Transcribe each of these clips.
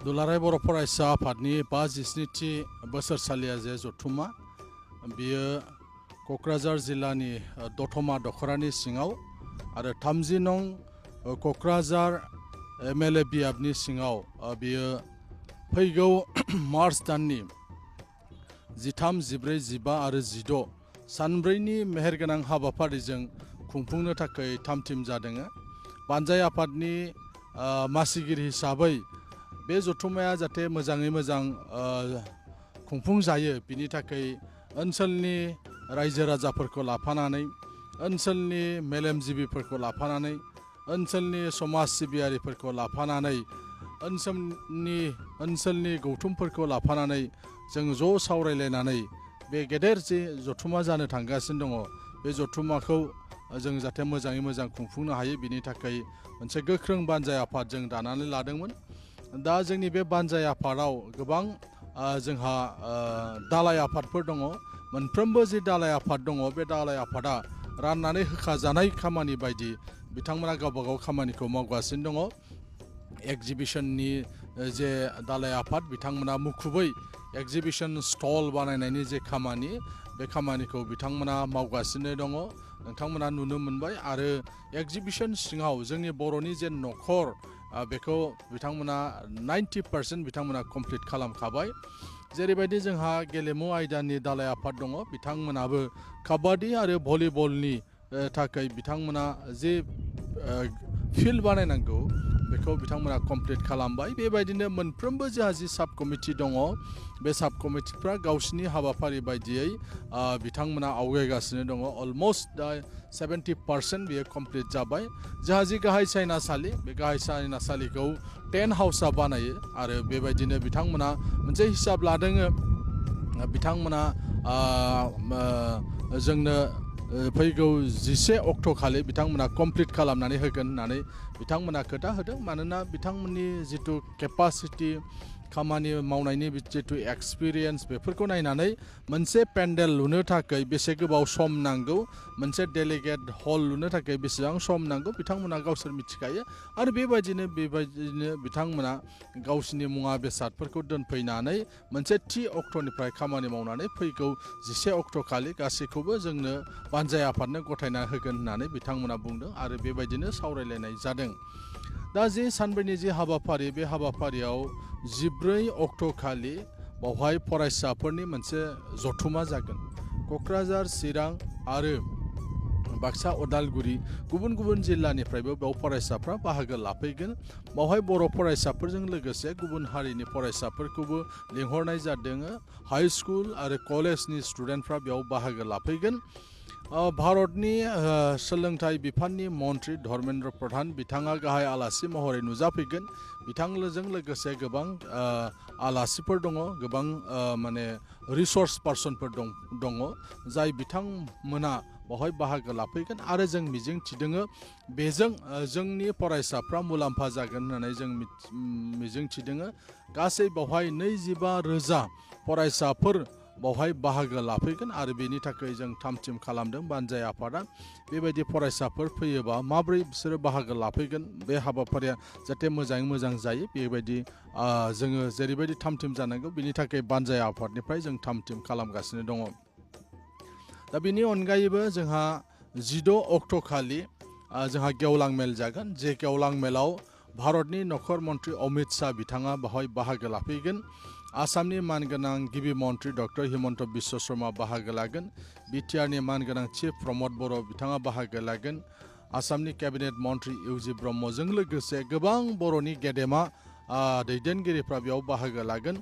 दुलाराय बर' फरायसा आफादनि 57थि बोसोरसालिया जे जथुमा बियो क'क्राझार जिल्लानि दतमा दखरानि सिङाव आरो 30 नं क'क्राझार MLA बियाबनि सिङाव बियो फैगौ मार्च दाननि 13, 14, 15 आरो 16 सानब्रैनि मेहेरगोनां हाबाफारिजों खुंफुंनो थाखाय थाम-थिम जादों। बानजाय आफादनि मासिगिरि हिसाबै बे जथुमाया जाहाथे मोजाङै मोजां खुंफुं जायो बिनि थाखाय ओनसोलनि रायजो राजाफोरखौ लाफानानै ओनसोलनि मेलेमजिबिफोरखौ लाफानानै ओनसोलनि समाज सिबियारिफोरखौ लाफानानै ओनसोलनि गौथुमफोरखौ लाफानानै जों ज' सावरायलायनानै बे गेदेर जे जथुमा जानो थांगासिनो दङ बे जथुमाखौ जों जाहाथे मोजाङै मोजां खुंफुंनो हायो बिनि थाखाय मोनसे गोख्रों बानजाय आफाद जों दानानै लादोंमोन। दा जोंनि बे बानजाय आफादाव गोबां जोंहा दालाय आफादफोर दङ। मोनफ्रोमबो जि दालाय आफाद दङ बे दालाय आफादा राननानै होखाजानाय खामानि बायदि बिथांमोना गावबा गाव खामानिखौ मावगासिनो दङ। एक्जिबिशननि जे दालाय आफाद बिथांमोना मुखुबै एक्जिबिशन स्टल बानायनायनि जे खामानि बे खामानिखौ बिथांमोना मावगासिनो दङ। नोंथांमोना नुनो मोनबाय आरो एक्जिबिशन सिङाव जोंनि बर'नि जे नखर बेखौ बिथांमोना 90% बिथांमोना कमप्लिट खालामखाबाय। जेरैबायदि जोंहा गेलेमु आयदानि दालाय आफाद दङ बिथांमोनाबो काबादि आरो भलिबलनि थाखाय बिथांमोना जे फिल्ड बानायनांगौ बेखौ बिथांमोना कमप्लिट खालामबाय। बेबायदिनो मोनफ्रोमबो जोंहा जि साब कमिटि दङ बे साब कमिटिफ्रा गावसिनि हाबाफारि बायदियै बिथांमोना आवगायगासिनो दङ। अलमस्ट दा 70% बेयो कमप्लिट जाबाय। जोंहा जि गाहाय सायनासालि बे गाहाय सायनासालिखौ टेन्ट हाउसआ बानायो आरो बेबायदिनो बिथांमोना मोनसे हिसाब लादों। बिथांमोना जोंनो फैगौ 11 अक्ट' खालि बिथांमोना कमप्लिट खालामनानै होगोन होननानै बिथांमोना खोथा होदों। मानोना बिथांमोननि जिथु केपासिटि खामानि मावनायनि जिथु एक्सपिरियेन्स बेफोरखौ नायनानै मोनसे पेन्डेल लुनो थाखाय बेसे गोबाव सम नांगौ, मोनसे डेलिगेट हल लुनो थाखाय बेसेबां सम नांगौ बिथांमोना गावसोर मिथिखायो आरो बेबायदिनो बिथांमोना गावसिनि मुवा बेसादफोरखौ दोनफैनानै मोनसे थि अक्ट'निफ्राय खामानि मावनानै फैगौ 11 अक्ट' खालि गासैखौबो जोंनो बानजाय आफादनो गथायना होगोन होननानै बिथांमोना बुंदों आरो बेबायदिनो सावरायलायनाय जादों। दा जे सानब्रैनि जे हाबाफारि बे हाबाफारियाव 14 अक्ट' खालि बावहाय फरायसाफोरनि मोनसे जथुमा जागोन। क'क्राझार, चिरां आरो बाक्सा, उदालगुरि गुबुन गुबुन जिल्लानिफ्रायबो बेयाव फरायसाफ्रा बाहागो लाफैगोन। बावहाय बर' फरायसाफोरजों लोगोसे गुबुन हारिनि फरायसाफोरखौबो लिंहरनाय जादों। हाइ स्कुल आरो कलेजनि स्टुडेन्टफ्रा बेयाव बाहागो लाफैगोन। भारतनि सोलोंथाइ बिफाननि मन्त्रि धर्मेन्द्र प्रधान बिथाङा गाहाय आलासि महरै नुजाफैगोन। बिथांजों लोगोसे गोबां आलासिफोर दङ, गोबां माने रिसर्स पार्सनफोर दङ जाय बिथांमोना बावहाय बाहागो लाफैगोन आरो जों मिजिं थिदों बेजों जोंनि फरायसाफ्रा मुलाम्फा जागोन होननानै जों मिजिं थिदों। गासै बावहाय 25,000 फरायसाफोर बावहाय बाहागो लाफैगोन आरो बेनि थाखाय जों थाम-थिम खालामदों बानजाय आफादा। बेबायदि फरायसाफोर फैयोबा माब्रै बिसोरो बाहागो लाफैगोन बे हाबाफारिया जाहाथे मोजाङै मोजां जायो बेबायदि जोङो जेरैबायदि थाम-थिम जानांगौ बिनि थाखाय बानजाय आफादनिफ्राय जों थाम-थिम खालामगासिनो दङ। दा बेनि अनगायैबो जोंहा 16 अक्ट' खालि जोंहा गेवलां मेल जागोन। जे गेवलां मेलाव भारतनि नखर मन्त्रि अमित शाह बिथाङा बावहाय बाहागो लाफैगोन। आसामनि मानगोनां गिबि मन्त्रि डक्टर हिमन्त बिश्व शर्मा बाहागो लागोन। बिटिआरनि मानगोनां चिफ प्रमद बर' बिथाङा बाहागो लागोन। आसामनि केबिनेट मन्त्रि इउजि ब्रह्मजों लोगोसे गोबां बर'नि गेदेमा दैदेनगिरिफ्रा बेयाव बाहागो लागोन।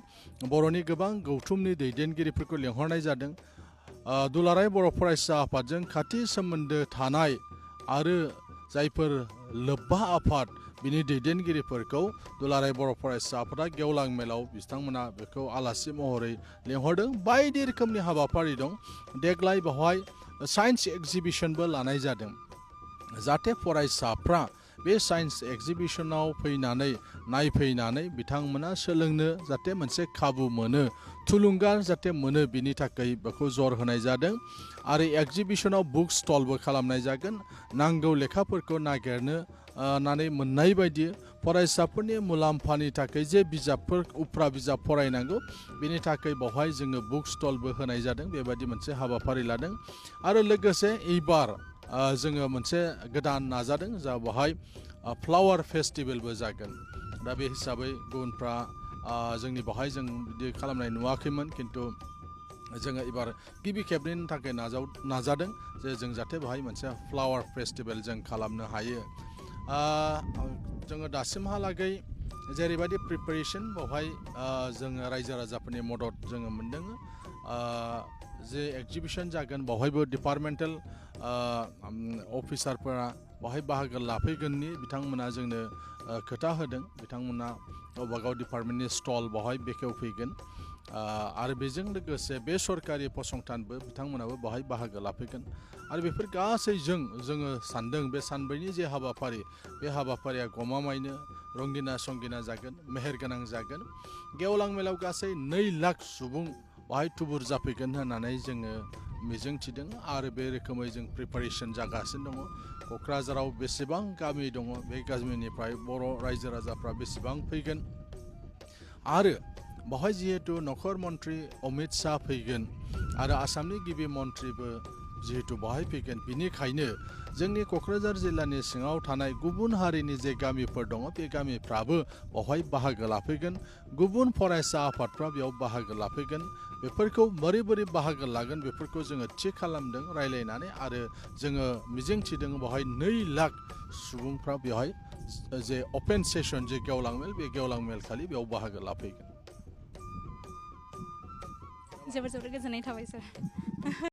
बर'नि गोबां गौथुमनि दैदेनगिरिफोरखौ लेंहरनाय जादों। दुलाराय बर' फरायसा आफादजों खाथि सोमोन्दो थानाय आरो जायफोर लोब्बा आफाद बिनि दैदेनगिरिफोरखौ दुलाराय बर' फरायसा आफादा गेवलां मेलाव बिथांमोना बेखौ आलासि महरै लेंहरदों। बायदि रोखोमनि हाबाफारि दं। देग्लाय बेवहाय साइन्स एक्जिबिशनबो लानाय जादों जाहाथे फरायसाफ्रा बे साइन्स एक्जिबिशनाव फैनानै नायफैनानै बिथांमोना सोलोंनो जाहाथे मोनसे खाबु मोनो, थुलुंगा जाहाथे मोनो बिनि थाखाय बेखौ जर होनाय जादों। आरो एक्जिबिशनाव बुक स्टलबो खालामनाय जागोन। नांगौ लेखाफोरखौ नागिरनानै मोननाय बायदि फरायसाफोरनि मुलाम्फानि थाखाय जे बिजाबफोर उफ्रा बिजाब फरायनांगौ बेनि थाखाय बावहाय जोङो बुक स्टलबो होनाय जादों बेबायदि मोनसे हाबाफारि लादों आरो लोगोसे एबार जोङो मोनसे गोदान नाजादों जा बावहाय फ्लावार फेस्टिभेलबो जागोन दा बे हिसाबै गुबुनफ्रा जोंनि बावहाय जों बिदि खालामनाय नुवाखैमोन खिन्थु जोङो एबार गिबि खेबनि थाखाय नाजादों जे जों जाहाथे बाहाय मोनसे फ्लावार फेस्टिभेल जों खालामनो हायो जोङो दासिमहालागै जेरैबायदि प्रिपारेसन बावहाय जोङो रायजो राजाफोरनि मदद जोङो मोन्दों जे एक्जिबिसन जागोन बावहायबो डिपार्टमेन्टेल अफिसारफोरा बावहाय बाहागो लाफैगोननि बिथांमोना जोंनो खोथा होदों बिथांमोना गावबागाव डिपार्टमेन्टनि स्टल बावहाय बेखेवफैगोन आरो बेजों लोगोसे बे सरकारि फसंथानबो बिथांमोनाबो बावहाय बाहागो लाफैगोन आरो बेफोर गासैजों जोङो सानदों बे सानब्रैनि जे हाबाफारि बे हाबाफारिया गमामायैनो रंगिना संगिना जागोन मेहेरगोनां जागोन गेवलां मेलाव गासै 2 लाख सुबुं बाहाय थुबुर जाफैगोन होननानै जोङो मिजिंथिदों आरो बे रोखोमै जों प्रिपारेसन जागासिनो दङ क'क्राझाराव बेसेबां गामि दङ बे गामिनिफ्राय बर' रायजो राजाफ्रा बेसेबां फैगोन आरो बावहाय जिहेतु नखर मन्त्रि अमित शाह फैगोन आरो आसामनि गिबि मन्त्रिबो जिहेतु बावहाय फैगोन बिनिखायनो जोंनि क'क्राझार जिल्लानि सिङाव थानाय गुबुन हारिनि जे गामिफोर दङ बे गामिफ्राबो बावहाय बाहागो लाफैगोन गुबुन फरायसा आफादफ्रा बेयाव बाहागो लाफैगोन बेफोरखौ बोरै बाहागो लागोन बेफोरखौ जोङो थि खालामदों रायलायनानै आरो जोङो मिजिंथिदों बावहाय 2 लाख सुबुंफ्रा बेवहाय जे अपेन सेसन जे गेवलां मेल बे गेवलां मेल खालि बेयाव बाहागो लाफैगोन जोबोर गोजोननाय थाबाय सार